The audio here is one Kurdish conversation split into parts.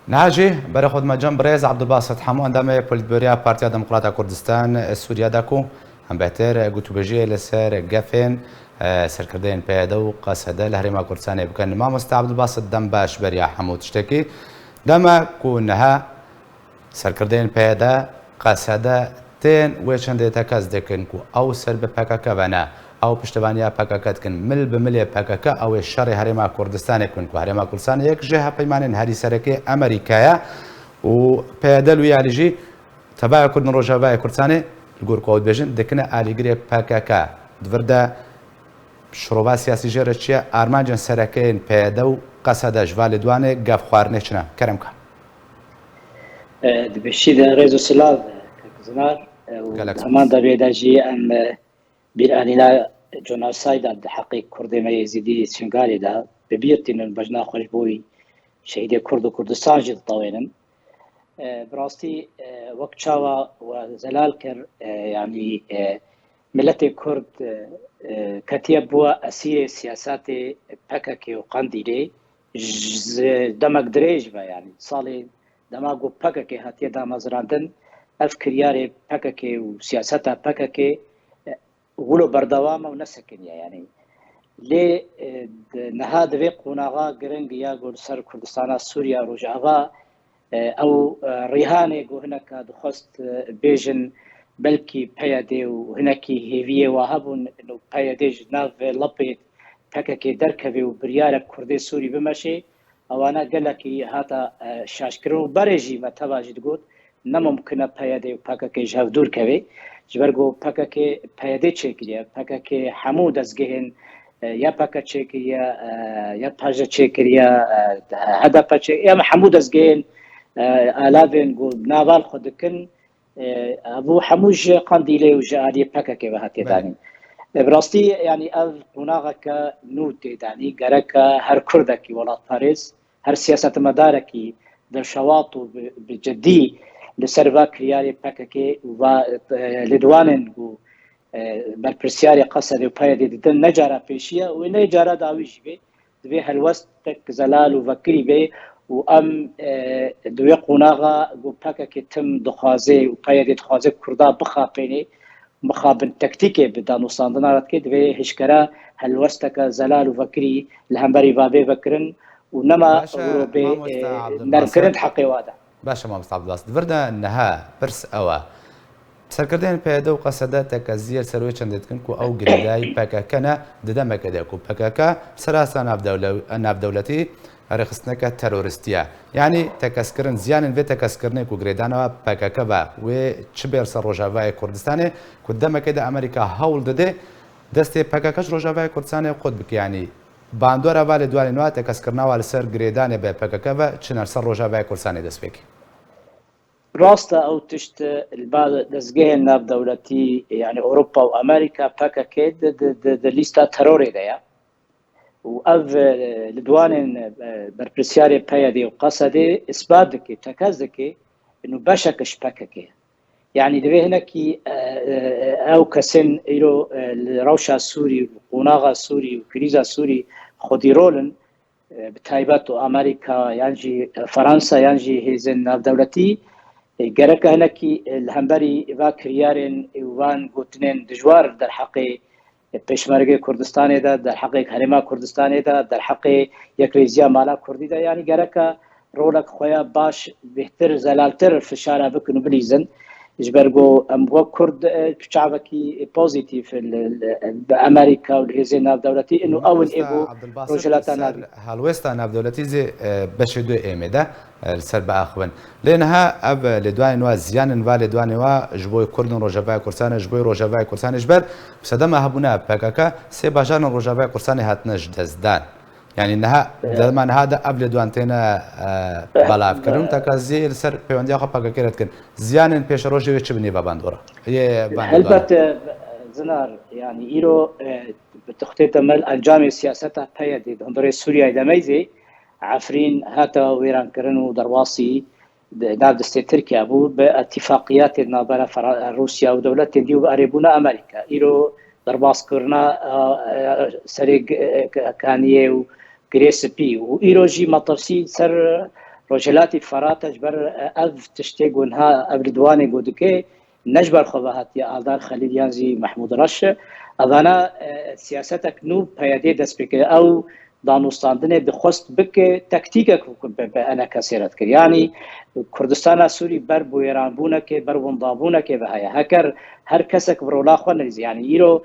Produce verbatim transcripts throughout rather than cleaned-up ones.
Niha jî berê xwe dime cem birêz Abdulbasit Hemo, endamê Polîtbûroya Partiya Demokrata Kurdistan Sûriye de ku em bêhtir gotûbêjiyê li ser gefên, e, serkirdeyên P Y D û Qesede li Herêma Kurdistanê bikin. Mamoste Abdulbasit, dem baş beriya hemû tiştekî. Dema ku niha serkirdeyên P Y D, Qesede tên wê çendê tekez dikin ku ew ser bi P K K ve ne, ew piştevaniya P K K dikin, mil bi milê P K K ew ê şerê Herêma Kurdistanê bikin ku Herêma Kurdistanê yek ji hevpeymanên herî sereke Amerîka ye û P Y D li wî alî jî Tevahiya Kurdên Rojavayê Kurdistanê, li gor ku ew dibêjin, dikine alîgirê P K K. Di vir de şirova siyasî jê re çi ye? Armancên sereke yên P Y D û Qesede ji va lêdwanê gefxwarinê çi ne? Kerem ka. E, di pêşî de rêz û silav, kek Zinar, e, û Gelek heman spas. Devê de jî em, e, bîranîna jenosayda di heqê Kurdê me Êzîdî Şingalê de bi bîr tînin, bejna xwe ji bo wî şehîdê Kurd û Kurdistan jî ditewênin. E, bi rastî, e, wek çawa we zelal kir, e, yanî, e, miletê Kurd, e, e, ketiye bûye esîrê siyasetê P K K û Qendîlê. Ji demek dirêj ve, yanî salê dema ku P K K hatiye damezrandin, ev kiryarê P K K û siyaseta P K K, e, wilo berdewam e û nesekiniye, yanî. Lê, e, di, niha di vê qonaxa giring ya ku li ser Kurdistana Sûriye, Rojava, e, ew, e, rîhanê ku hineka dixwest, e, bêjin, belkî P Y D û hinekî hêviyê wa hebûn, û P Y D ji nav lepê P K K derkeve û biryarek Kurdê Sûrî bimeşe, ewana gelekî hata, e, şaşkirin û berê jî me teva jî digot, ne mumkin e P Y D û P K K ji hev dûr keve. Ji ber ku P K K P Y D çêkiriye, P K K hemû dezgehên, e, ya P K çêkiriye, e, ya P J çêkiriye, e, H D P çê-, ya hemû dezgehên, e, alavên ku nav li xwe dikin, e, ev hemû ji Qandîlê û ji aliyê P K K ve hatiye Belê. danîn. E, bi rastî, yanî ev qonaxeke nû tê danî, gereke her Kurdekî welatparêz, her siyasetmedarekî dilşewat û bi, bi cidî li ser va kiryarê P K K û va, e, lêdwanên ku, e, berpirsiyarê Qesedê û P Y D didin ne cara pêşî ye û ne cara dawî jî bê. Divê helwestek zelal û vekirî bê û em, e, di wê qonaxa ku P K K tim dixwaze û P Y D dixwaze Kurda bixapênê, mixabin tektîkê bi danûstandina re dike, divê hişkera helwesteke zelal û vekirî li hemberî va bê vekirin û nema Baş e, wiro bê, mamoste e, Abdulbasit. nermkirin di heqê wa de. Baş e, mamoste Abdulbasit. Di vir de niha pirs ew e. Serkirdeyên P Y D û Qesede tekeziyê li ser wê çendê dikin ku ew girêdayî P K K ne, di demekê de ku P K K serasa navdewle-, navdewletî rêxistineke terorîstî ye. Yanî tekezkirin, ziyanên vê tekezkirinê ku girêdana P K K ve wê çi bê li ser Rojavayê Kurdistanê, ku demekê de Amerîka hewl dide destê P K K ji Rojavayê Kurdistanê qut bike. Yanî bandora va lêdwanên wa, tekezkirina wa li ser girêdanê bi P K K ve çi ne, li ser Rojavayê Kurdistanê dest pê ke. Rast e, ew tişt li ba dezgehên navdewletî, yanî Ewropa û Amerîka, P K K di, di, di, di lîsta terorê de ye. Û ev, e, lêdwanên, e, berpirsiyarê P Y D û Qesedê isbat dike, tekez dike, inu beşek ji P K K ye. Yanî divê hinekî, e, e, ew kesên îro, e, li rewşa Sûrî û qonaxa Sûrî û krîza Sûrî xwedî rol in, e, bi taybet û Amerîka yan jî, e, Fransa yan jî hêzên navdewletî, e, gereke hinekî, e, li hemberî va kiryarên û van gotinên dijwar derheqê Pêşmergê Kurdistanê de, derheqê Herêma Kurdistanê de, derheqê yekrêziya mala Kurdî de, yanî gereke rolek xwe ya baş, bêhtir, zelaltir fişara bikin û bilîzin. Ji ber ku em wek Kurd, e, çavekî pozîtîf li, li, bi Amerîka û li hêzên navdewletî in û ew in ê bo Rojhilata Navîn. Helwesta navdewletî zê, e, beşê du ê êmê de, e, li ser biaxivin. Lê niha ev, e, lêdwanên wa, ziyanên va lêdwanê wa ji bo Kurdên Rojavayê Kurdistanê, ji bo Rojavayê Kurdistanê, ji ber sedema hebûna P K K sê bajarên Rojavayê Kurdistanê hatine ji dest dan. Yanî niha, Evet. dema niha de ev lêdwan têne, e, Evet. belavkirin, Evet. taka zê li ser peywendiya xwe P K K re dikin. Ziyanên pêşerojê wê çi bin ê va bandora? Yê van lêdwana? Helbet, e, Zinar, yanî îro, e, bi textê temel encamê siyaseta P Y D di hundirê Sûriyeyê de meyzê, Efrîn hate wêrankirin û derbasî di nav destê Tirkiye bû, bi îtîfaqiyatê navbera Fera-, Rûsya û dewletên dî û bi erêbûna Amerîka. Îro derbaskirina, e, e, serê g-, e, k-, kaniyê û Girê Spî û îro jî metirsî ser Rojhilatî Ferata ji ber, e, ev tiştê ku niha ev li Diwanê ku dike, ne ji ber xwe ve hatiye Aldar Xelîl yan jî Mehmûd Reş. Evana, e, siyasetek nû P Y D dest pê kir. Ew danûstandinê dixwest bike, taktîkek bi, bi ENKSê re dikir. Yanî Kurdistana Sûrî ber bi wêranbûnekê, ber windabûnekê ve heye. Heker her kesek bi rola xwe nivîse. Yanî îro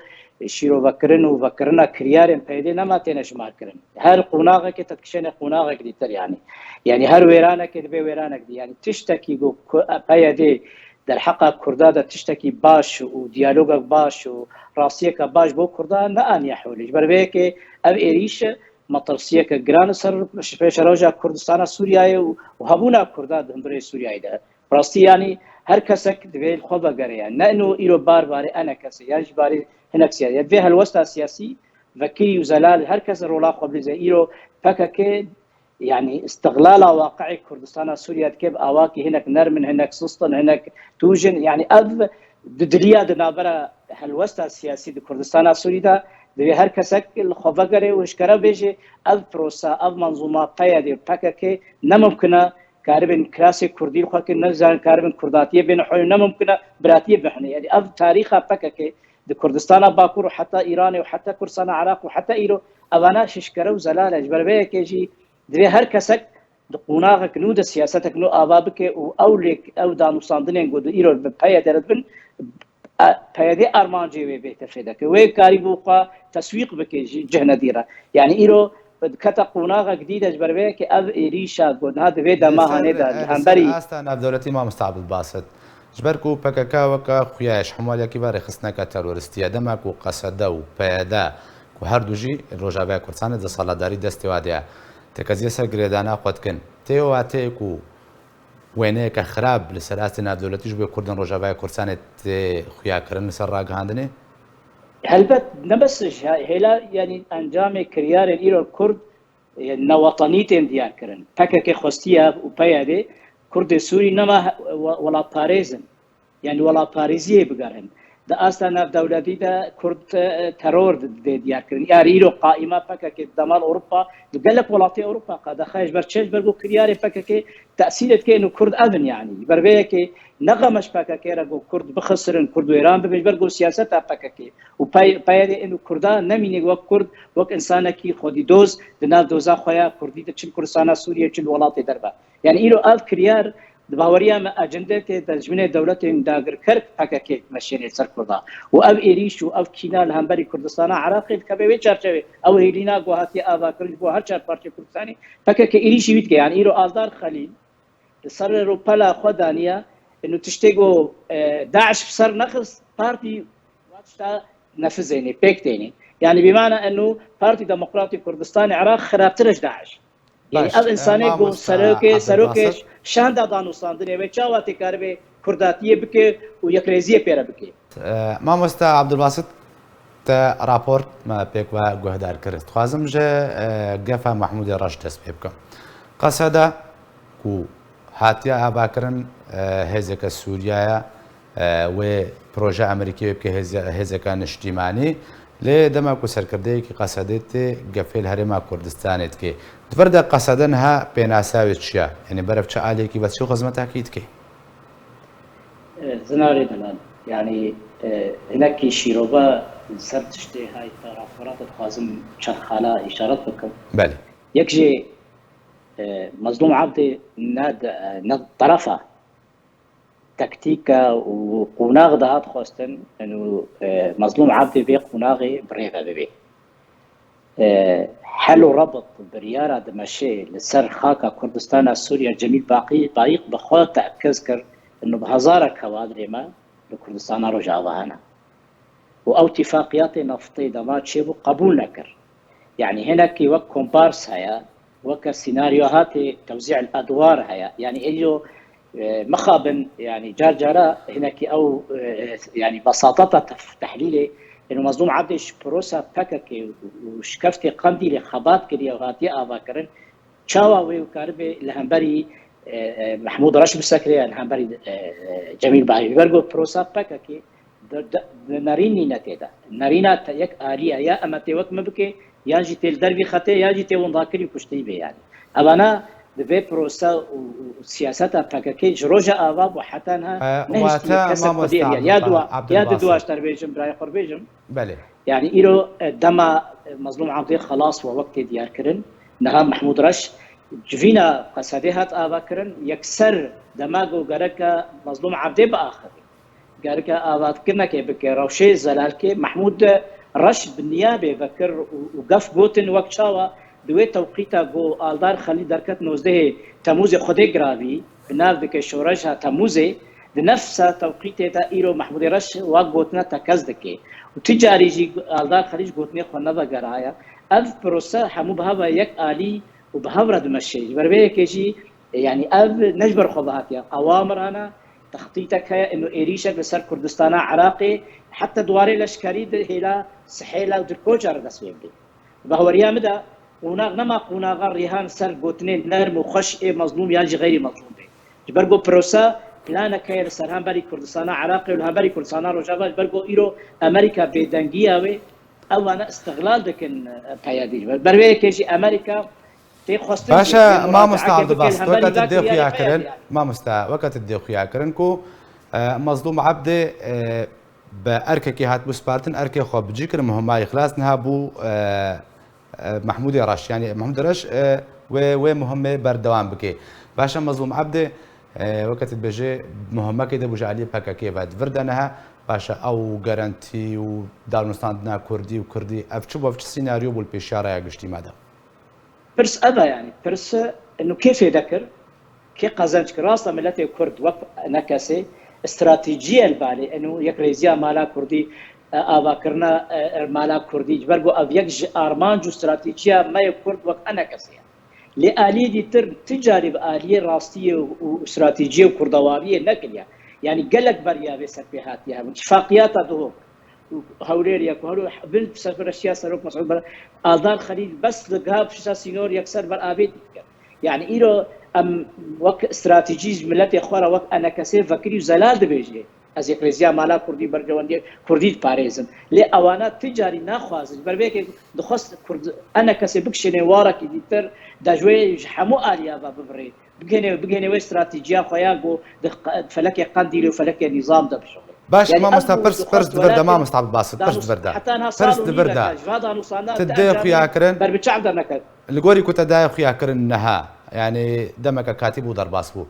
şîrovekirin û vekirina kiryarên P Y D nema têne jimarkirin. Her qonaxekê te dikişêne qonaxek dîtir yanî. Yanî her wêranekê dibe wêranek dî. Yanî tiştekî ku, ku P Y D derheqa Kurda de tiştekî baş û diyalogek baş û rastiyeke baş bo Kurda neaniye holê. Ji ber vê yekê ev êrîş metirsiyeke giran li ser pêşeroja Kurdistana Sûriyeyê û, û hebûna Kurda di hundirê Sûriyeyê de. Rastî yanî her kesek divê li xwe vegere. Ne ino îro bar barê ENKSê, yan jî barê hinek siyasî. Ya divê helwesta siyasî vekirî û zelal her kes rola xwe bilîze. Îro P K K, yanî istiqlala waqi'ê Kurdistana Sûriye dike bi awakî hinek nerm in, hinek sist in, hinek tûj in. Yanî ev dudiliya di navbera helwesta siyasî di Kurdistana Sûrî de divê her kesek li xwe vegere û hişkere bêje, ev prosa, ev menzûma P Y D û P K K ne mimkin e karibin kirasê kurdî li xwe kirin, ne zanin karibin kurdatiyê bên hoy, ne mimkin e biratiyê bihne. Yanî ev tarîxa P K K di Kurdistana Bakur û heta Îranê û heta Kurdistana Iraq û heta îro evana hişkere û zelal e. Ji ber vê yekê jî divê her kesek di qonaxek nû de siyasetek nû ava bike û ew lêk, ew danûstandinên ku di îro bi P Y D re dibin, e, P Y D armancê wê bê tefê deke. Wê karî bo xwe teswîq bike jî cihnedî re. Yanî îro dikete qonaxek dî de ji ber vê yekê ev êrîşa ku niha di vê dema hanê de li hemberî asta navdewletî mamosta Abdulbasit. Ji ber ku P K K weke xuya ye, ji hemwaliyekî ve rêxistineke teroristî ye. Dema ku Qesede û P Y D ku her du jî li Rojavaya Kurdistanê desthilatdarî destê wa de ye, tekeziya ser girêdana xwe dikin. Tê wateyê ku wêneyeke xirab li ser astê navdewletî ji bo Kurdên Rojavaya Kurdistanê tê xuyakirin li ser ragihandinê? Helbet ne bes ji hêla, yanî encamê kiryarên îro Kurd, e, newetanî tên diyar kirin. P K K xwestiye û P Y D Kurdê Sûrî nema he-, we-, welatparêz in. Yanî welatparêziyê bigerin. Di asta navdewletî de Kurd, e, teror dê diyar kirin. Yar îro qaîma P K K di demal Ewropa, di gelek welatê Ewropa qedexe ji ber çi? Ji ber ku kiryarê P K K tesîrê dike û Kurd ev in yanî. Ji ber vê yekê ne xeme ji P K K re ku Kurd bixisirin, Kurd wêran bibe, ji ber ku siyaseta P K K û P-, P Y D ên û Kurda nemîne wek Kurd, wek însanekî xwedîdoz di nav doza xwe ya Kurdî de çi li Kurdistana Sûriyê, çi li welatê derve. Yanî îro ev kiryar di baweriya me ecendeke dijminê dewletên dagirker P K K meşêne ser Kurda. Û ev êrîş û ev kîna li hemberî Kurdistana Iraqê dikeve wê çarçevê. Ew hêlîna ku hatiye avakirin ji bo her çar parçeyê Kurdistanê P K K êrîşî wî dike. Yanî îro Aldar Xelîl li ser rûpela xwe daniye, inu tiştê ku, e, DAIŞ bi ser nexist, partî wa tişta nefizênê, pêk tênê. Yanî bîmana inu Partî Demokratî Kurdistanê Iraq xirabtir e ji DAIŞ. Yanî ev însanê ku serokê, serokê şanda danûstandinê wê çawa tê karibê kurdatiyê bike û yekrêziyê pê re bike? E, Mamosta Abdulbasit, te raport me pêk ve guhdar kir. Dixwazim ji, e, gefa Mehmûdê Reş dest pê bikim. Qesede ku hatiye avakirin, e, hêzeke Sûriye ye, e, wê proje Amerîkê wê bike hêze-, hêzeke niştîmanî. Lê dema ku serkirdeyekî Qesedê tê gefê li Herêma Kurdistanê dike, di vir de Qesede niha pênasa wê çi ye? Yanî berev çi aliyekî ve çi xizmetekî dike? E, Zinarê delal, yanî, e, hinekî şîrove li ser tiştê hay te raporata dixwazim çend xala îşaret bikim. Belê. Yek jê, e, Mezlûm Abdê ne de-, ne terefa taktîka û qonax dihat xwestin, û, e, Mezlûm Abdê vê qonaxê bi rê ve bibê. E, hel û rebit biryara dimeşê li ser xaka Kurdistana Sûriye Cemîl Baqî, Bayîq bi xwe te'kez kir, û bi hezara kewadrê me li Kurdistana Rojava hene. Û ew tifaqiyatê neftê dema çêbû qebûl nekir. Yanî hinekî wek kompars heye, weke sînaryo hatê tewzî'il edwar heye. Yanî êyo, e, mixabin, yanî car cara hinekî ew, e, yanî besatata tef-, tehlîlê, êno Mezlûm Ebdê ji prosa P K K û, û şikeftê Qendîlê xebat kiriye û hatiye avakirin, çawa wê û karibe li hemberî, e, e, Mehmûd Reş bisekre ya li hemberî, e, e, Cemîl Bahî? Ji ber ku prosa P K K di, di, di nerînî ne tê de. Nerîna te yek alî ye. Ya em e tê wek min bike, yan jî tê li dervî xetê, yan jî tê windakirî û kuştî bê yanî. Evana di vê prose û, û siyaseta P K K ji roja ava bû heta niha E, nehiştiye wate kesek xwediyê mamoste riya. Ya Abdulba-, dua, ya di Abdulbasit. Dua ji te bêjim, birayê xwe bêjim. Belê. Yani îro, e, dema, e, Mezlûm Abdê xelas we wek tê diyar kirin, niha Mehmûd Reş civîna Qesedê hat ava kirin, yekser dema ku gereke Mezlûm Abdê biaxivî. Gereke avakirinekê bike, rewşê zelalkê Mehmûd Reş bi niyabê vekir û, û gef gotin wek çawa di wê tewqîta ku Aldar Xelîl derket nozdehê Temûzê Xwedê giravî, bi nav dike şoreşa Temûzê, di nefsa tewqîtê de îro Mehmûdê Reş wa gotina tekez dike. Û ti carî jî Aldar Xelîl ji gotinê xwe nevegeraya. Ev prose hemû bi hev ve yek alî û bi hev re dimeşe. Ji ber vê yekê jî, e, yanî ev ne ji ber xwe ve hatiye. Qewamir hene, textîtek heye, ino êrîşek li ser Kurdistana Iraqê, heta di warê leşkerî de hêla Sihêla û Dilkoca re dest pê bike. Bi haweriya min de qonax nema qonaxa rêhan ser gotinên nerm û xweş ê mezlûm yan jî xeyrî mezlûm be. Ji ber ku prose planek heye li ser hemberî Kurdistana Iraqê û li hemberî Kurdistana Rojava, ji ber ku îro Amerîka bêdengiya wê, ewana îstixlal dikin, e, P Y D. Ji ber, ber vê yekê jî Amerîka tê xwestin Baş e, jî, tê mamosta muracaekê bike li Abdulbasit, hemberî weke tu dê vekirî xuya yanî P Y D kirin, yanî. Mamosta, weke tu dê xuya kirin ku, e, Mezlûm Abdê, e, bi erkekê hatibû spartin, erkê xwe bi cî kir, muhima xilas niha bû, e, e, Mehmûdê Reş. Yanî Mehmûdê Reş, e, wê, wê muhimê berdewam bike. Baş e, Mezlûm Abdê, e, weke tu dibêjê, muhimekê de bû ji aliyê P K K ve. Di vir de niha, baş e, ew gerentî û danûstandina Kurdî û Kurdî, ev çi bû, ev çi senaryo bû li pêşiya raya giştî me de? Pirs ev e yanî. Pirs, e, ino kê fêde kir, kê qezenc kir? Rast e, miletê Kurd wek enekesê stratejî ye li balê, ino yekrêziya mala Kurdî, e, avakirina, e, mala Kurdî, ji ber ku ev yek ji armanc û stratejîya me yê Kurd wek enekesê ye. Lê aliyê dîtir ti carî bi aliyê rastiyê û, û stratejiyê û kurdewariyê nekiriye. Yanî gelek beriya vê serpêhatiyê hebûn. Tifaqiyata Duhok û Hewlêrê ye ku Hewlêr bin serpereştiya Serok Mesûd Bar-, Aldar Xelîl bes li giha pişta sînor yekser ber avê dît dikir. Yanî îro em wek stratejî ji miletê xwe re wek enekesê vekirî û zelal dibêjê. Ez yekrêziya mala Kurdî, berjewendiyê Kurdî diparêzim. Lê ewana ti carî naxwazin. Ji ber vê yekê dixwest Kurd enekesê bikişêne warekî dîtir, de ji wê ji hemû aliya ve bibirê. Bigihêne, bigihêne wê stratejiya xwe ya ku di q-, felekê Qendîlê û felekê nîzam de bişuxulê. Baş, Yanî mamosta, ev pirs, dixwest pirs di vir de, welatê mamosta Abdulbasit, pirs di vir de. Heta niha Pirs sal û di vir de. Nîveka ji va danûstandina Ti te dê encamê xuya kirin? Ber bi çav de neket. Li gorî ku te dayê xuya kirin niha, yanî demeke katî bû derbas bû.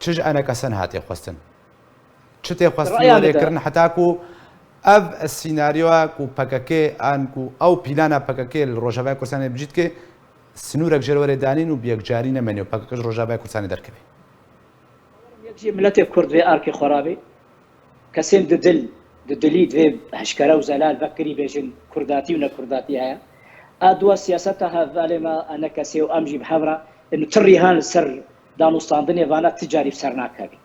Çi ji enekesen hatiye xwestin? Çi tê xwestin Raya were min de. kirin heta ku ev senaryoya ku P K K an ku ew plana P K K li Rojavaya Kurdistanê bi cî dike, sinûrek jê re were danîn û bi yekcarî nemenî û P K K ji Rojavaya Kurdistanê derkeve? Yek jî miletê Kurd vê arkê xwe rabê. Kesên di dil, di dilî divê eşkere û zelal vekirî bêjin Kurdatî û nekurdatî heye. A dua siyaseta hevalê me enekesê û em jî bi hev re, ên tu rîhan li ser danûstandinê vana ti carî bi ser nakevî.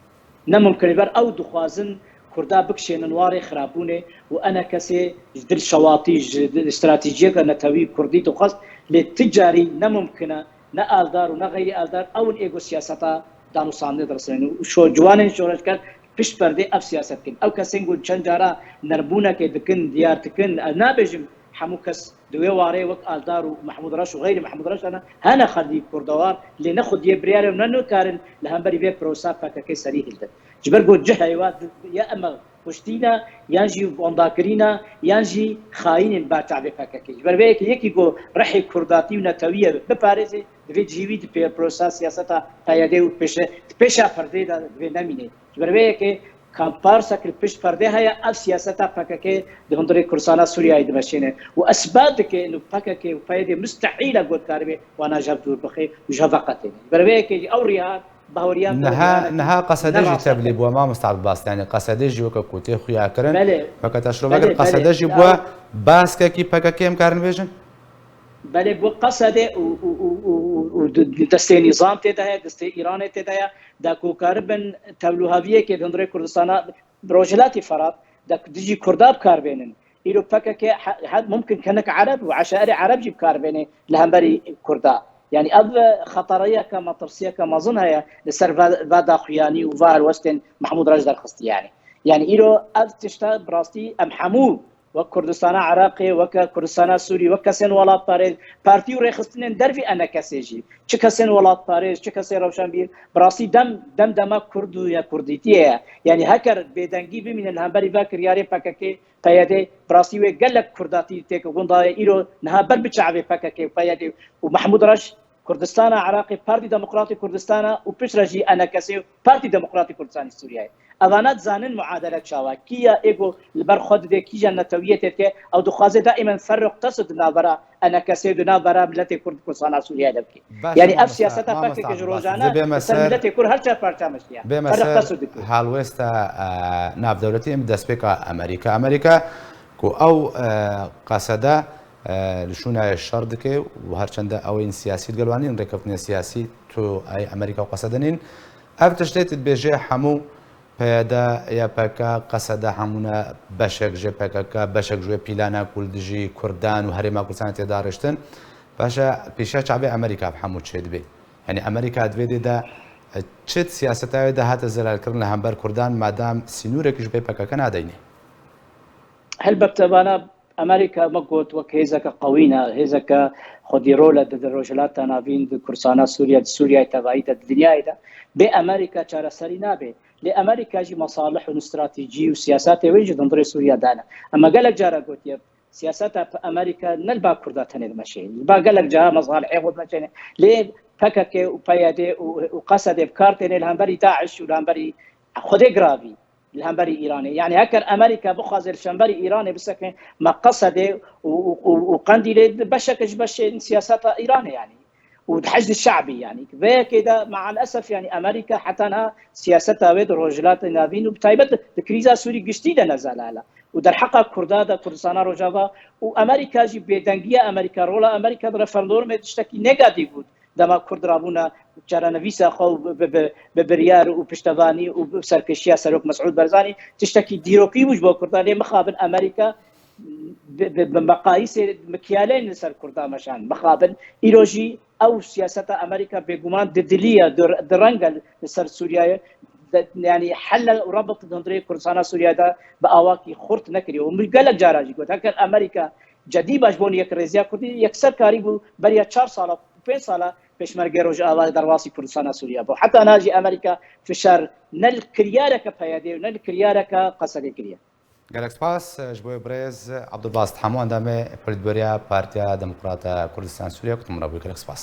Ne mumkin e, ber ew dixwazin Kurda bikişênin warê xirabûnê û enekesê ji dil şewatî, ji dil stratejiyeke netewî Kurdî dixwest, lê ti carî ne mumkin e, ne Aldar û ne xeyrî Aldar ew in ê ku siyaseta danûstandinê diristînin. Û şo-, ciwanên şoreşger pişt perdê ev siyaset dikin. Ew kesên ku çend cara nermbûnekê dikin, diyar dikin, ez nabêjim hemû kes di wê warê wek Aldar û Mehmûd Reş û xeyrî Mehmûd Reş hene, hene xelkî kurdewar, lê ne xwediyê biryarê û ne nikarin li hemberî vê prosa P K K serî hildin. Ji ber ku cih heye wa di-, ya em kuştî ne, yan jî wendakirî ne, yan jî xayînên ber çavê P K K. Ji ber vê yekê yekî ku rihê kurdatî û netewî ye biparêzê, divê cihê wî di pê-, prosa siyaseta P Y D û pêşe, di pêşa perdê de divê nemîne. Ji ber vê yekê kamparsek li pişt perdê heye, ev siyaseta P K K di hundirê Kurdistana Sûriyeyê dimeşîne. Û esbat dike ino P K K û P Y D mustehîl e ku karibê wana ji hev dûr bixe û ji hev veqetêne. Ji ber vê yekê jî ew riya bahuriyan Niha, niha Qesedê jî tevlî bû, mamosta Abdulbasit. Yanî Qesedê jî weke ku tê xuya kirin, Belê. weke te şirovek Belê, belê. Qesedê jî bû, baskekî P K K em karin bêjin? Belê, bû Qesedê û, û, û, û, û di, di destê nîzam tê de heye, destê Îranê tê de ye, da ku karibin tevlûhaviyekê di hundirê Kurdistana Rojhilatî Ferat, da ku dijî Kurda bi kar bênin. Îro P K K he, he, mumkin kenek Ereb û eşairê Ereb jî bi kar bêne li hemberî Kurda. Yanî ev xetereyeke, metirsiyeke mezin heye li ser va, va daxuyanî û va helwestên Mehmûd Reş derxistî yanî. Yanî îro ev tişta bi rastî em hemû Wek Kurdistana Iraqê, weke Kurdistana Sûrî, wek kesên welatparêz, partî û rêxistinên dervî enekesê jî, çi kesên welatparêz, çi kesên rewşenbîr, bi rastî dem, dem dema Kurd û ya Kurdîtiyê ye. Yanî heker bêdengî bimîne li hemberî ve kiryarê P K K, P Y D, bi rastî wê gelek Kurdatî têk gunda ye. Îro niha ber bi çavê P K K û P Y D û Mehmûd Reş, Kurdistana Iraqê, Partî Demokratî Kurdistana û piştre jî enekesê û Partî Demokratî Kurdistanê Sûriyeyê. Evana dizanin muadele çawa, kî ya êgo li ber xwe dide, kîjan netewiyê tê dike, ew dixwaze daîmen ferq tesud di navbera enekesê û di navbera miletê Kurd Kurdistana Sûriyeyê de bike. Yanî ev siyaseta P K K ji rojane li ser miletê Kurd her çar parça meşiya. Bême Ferq ser tesud dike. Halwêsta, e, navdewletî em destpêka Amerîka. Amerîka ku ew, e, qesede, e, li şûnayê şer dike û her çende ew ên siyasî digel wan nîn, rêkeftinê siyasî tu ey Amerîka qesede nîn. Ev tiştê tu dibêje hemû P Y D, Y P G, qesede hemûne beşek ji P K K, beşek ji wê pîlana ku li dijî Kurdan û Herêma Kurdistanê tê dariştin. Paşa pêşiya çavê Amerîka ev hemû çêdibê. Yanî Amerîka di vê dê de, e, çi siyaseta wê de hate zelalkirin li hember Kurdan, madam sînorek ji P K K nadeynê? Helbet evana Amerîka me got wek hêzeke qewî ne, hêzeke xwedî rol e di, di Rojhilata Navîn, di Kurdistana Sûriye, di Sûriyeyê tevayî de, di dinyayê de. Bê Amerîka çareserî nabe. Lê Amerîka jî mesalih û stratejî û siyasetê wê jî di hundirê Sûriye de ne. Ema gelek cara gotiye, siyaseta Amerîka ne li ba Kurda tenê dimeşe. Li ba gelek cara mesalihê xwe dimeşe. Lê P K K û P Y D û, û Qesedê bi kar têne li hemberî DAIŞ û li hemberî Xwedê giravî li hemberî Îranê. Yanî heker Amerîka bixwaze li şemberî Îranê bisekine, me Qesedê û, û, û, û Qendîlê beşeke ji beşên siyaseta Îranê yanî. Û di Hecdî Şe'bî yanî. Vê yekê de me'al esef yanî Amerîka heta niha siyaseta wê di Rojhilatê Navîn û bi taybet di krîza Sûrî giştî de ne zelal e. Û derheqa Kurda de Kurdistana Rojava û Amerîka jî bêdengiya Amerîka, rola Amerîka di referandumê tiştekî negatîf bû. Dema Kurd rabûne çarenivîsa xwe û bi, bi, bi, bi biryar û piştevanî û bi serkêşiya Serok Mesûd Barzanî tiştekî dîrokî bû ji bo Kurdan. Lê mixabin Amerîka bi, bi, bi meqayîsê mikyalên li ser Kurdan meşand. Mixabin îro jî ew siyaseta Amerîka bêguman di dilî ye, di, di reng e li ser Sûriyeyê. De, yanî helle û rebit di hundirê Kurdistana Sûriyeyê de bi awakî xurt nekiriye. Û min gelek cara jî got, heker Amerîka cedî be ji bo yekrêziya Kurdî, yekser karîbû beriya çar sala, pênc sala Pêşmergê Rojava derbasî Kurdistana Sûriye bû. Heta niha jî Amerîka fişar ne li kiryareke P Y D û ne li kiryareke Qesedê kiriye. Gelek spas ji bo birêz Abdulbast Hemo, endamê polîtbûroya Partiya Demokrata Kurdistan Sûriye, ku tu min re bûyî. Gelek spas.